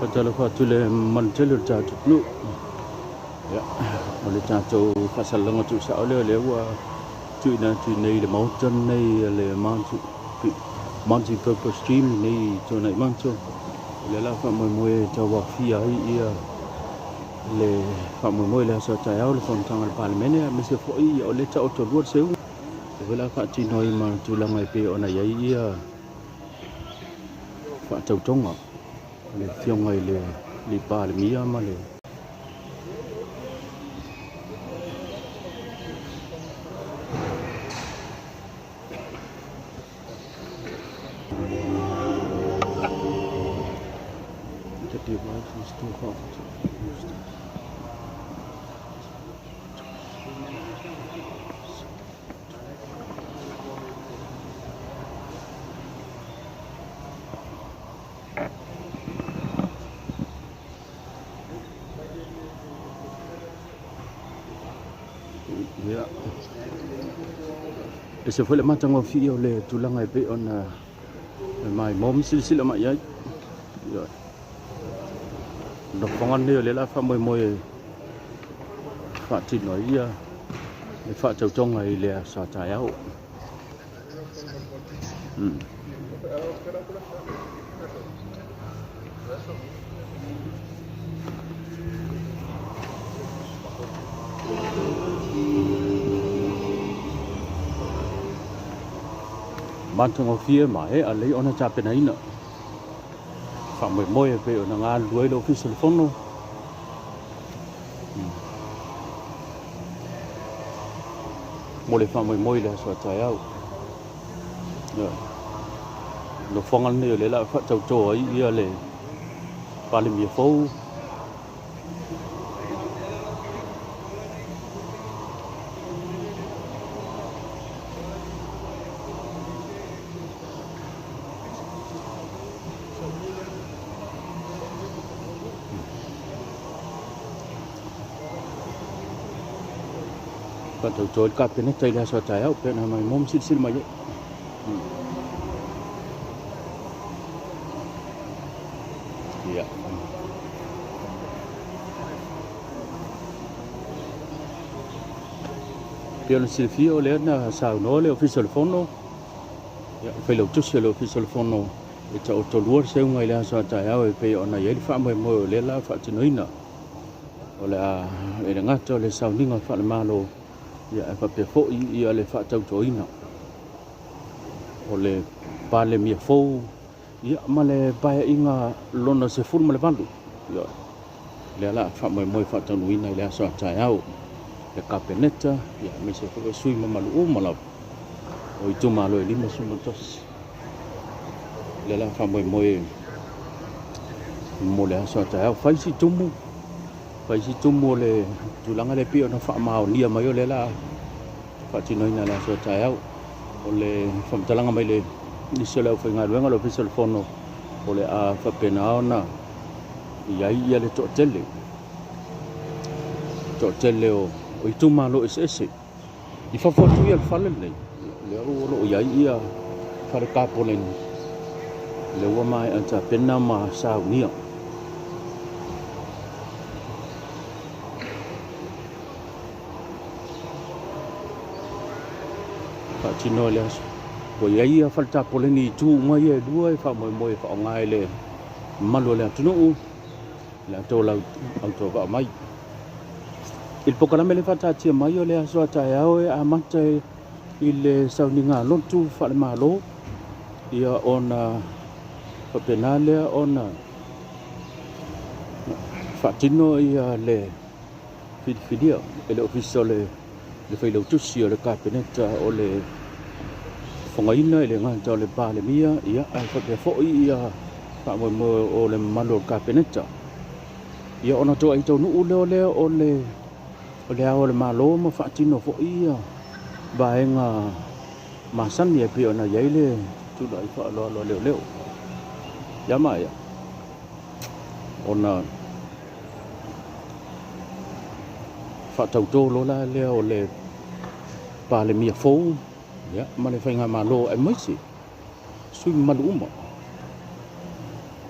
Faatalofa atu le mamalu tele o le tatou atunuu. Ia, o le tatou faasalalauga tuusao lea o lea ua tuuina atu i inei i le maota lenei le Multi Purpose Gym i inei i Tuanaimato. O lea la faamoemoe e tauaofia ai ia le faamoemoe i le aso a taeao le fonotaga a le Palemene aemaise foi o lea e taoto lua le seuga. O lea foi la faatino ai ma tulaga e pei ona i ai ia faatautoga a le afioga i le Palemia ma le The device is too hot. Ia. E se foi le matagofie o le tulaga e pei ona maimoa ma silasila mai ai. Ia. Nofoaga lenei o lea o le a faamoemoe e faatino ai ia le faatautoga i le aso a taeao. Matagofie maea lelei ona tapenaina. Faamoemoe e pei ona galulue ai le Ofisa o le Fono. Mo le faamoemoe i le aso a taeao. Nofoaga lenei o lea o le a faatauto ai ia le Palemia fou. Faatauto ai le Kapeneta i le aso a taeao pei ona maimoa ma silasila mai ai. Ia. Pei ona silafia o lea na saunoa le Ofisa o le Fono, ia, le Failautusi o le Ofisa o le Fono e taoto lua le seuga i le aso a taeao e pei ona i ai le faamoemoe o lea la faatinoina. O le a e le gata o le sauniga faale-Malo, ia ae faapea foi ia le faatautoina o le Palemia fou ia ma le Paeaiga lona 18. Ia, lea la faamoemoe faataunuuina i le aso a taeao le Kapeneta, ia aemaise foi o sui mamalu uma lava o itumalo e 51. Lea la faamoemoe mo le aso a taeao. Fai si tumu, fai si tumu o le tulaga lea pei ona faamaonia mai o lea la faatinoina le aso a taeao. O le faamatalaga mai le nisi o le aufaigaluega o le Ofisa o le Fono, o le a faapena ona i ai ia le toatele, toatele o itumalo eseese. I fafo atu ia o le fale lenei, lea o lo o i ai ia fale tapoleni, lea ua maea tapena ma saunia. Faatino i le aso. Ua i ai ia fale tapoleni i itu uma ia e lua e faamoemoe e faaaoga e le mamalu o le atunuu, le latou autovaa mai. I le polokalame lea faataatia mai o le aso a taeao e amata i le sauniga lotu faale-Malo, ia ona faapena lea ona faatino ia le filifilia e le Ofisa o le Failautusi o le Kapeneta o le fofogaina i le gata o le Palemia, ia ae faapea foi ia faamoemoe o le mamalu o le Kapeneta. Ia ona toai taunuu lea o lea o le o le Ao o le Malo ma faatino foi ia vaega masani e pei ona i ai le tulai faaaloalo a leoleo. Ia maea ona faatauto loa la lea o le Palemia fou, ia, ma le faigamalo aemaise sui mamalu uma.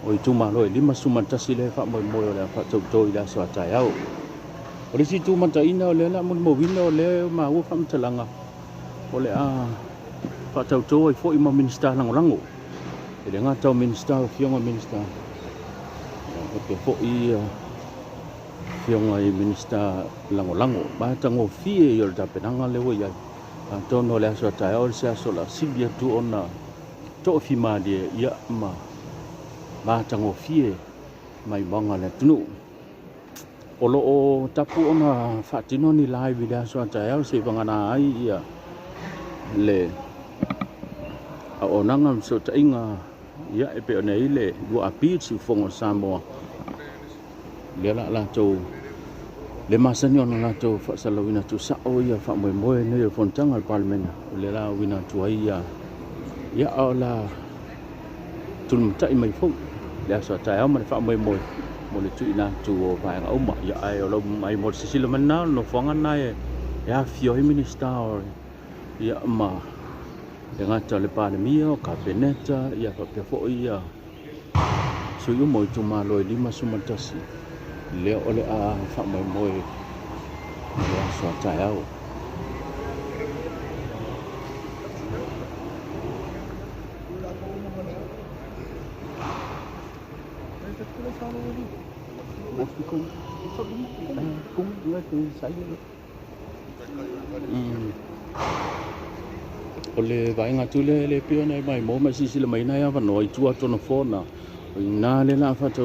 o itumalo e 51 lea e faamoemoe o le a faatauto i le aso a taeao. O le isi tumataina o lea o le a molimauina o lea e maua faamatalaga o le a faatauto ai foi ma Minisita Lagolago. E le gata o Minisita o Afioga Minisita, ia faapea foi Afioga i Minisita Lagolago. Matagofie ia o le tapenaga lea ua i ai. Atonu o le aso a taeao le se aso o le a sili atu ona toafimalie ia ma matagofie maimoaga a le atunuu. O lo o tapu ona faatino ni live i le aso a taeao seia vagana ai ia le auaunaga ma fesootaiga ia e pei ona i ai le 2AP le siufofoga o Samoa. Lea la latou le masani ona latou faasalalauina tuusao ia faamoemoe nei o le fonotaga a le Palemene. O lea la auina atu ai ia ia o la tulimatai mai foi le aso a taeao ma le faamoemoe mo le tuuina atu o vaega uma. Ia ae o lau mai mo le silasila mai lena, o le nofoaga lena e afifio ai Minisita o ia ma le gata o le Palemia, o Kapeneta, ia faapea foi ia sui uma o itumalo e 51 lea o le a faamoemoe i le aso a taeao. O le vaega atu lea e le pei ona e maimoa ma e silasila mai ai nai avanoa i tua atu o nofoa na, o i ina lea o le a faataunuu.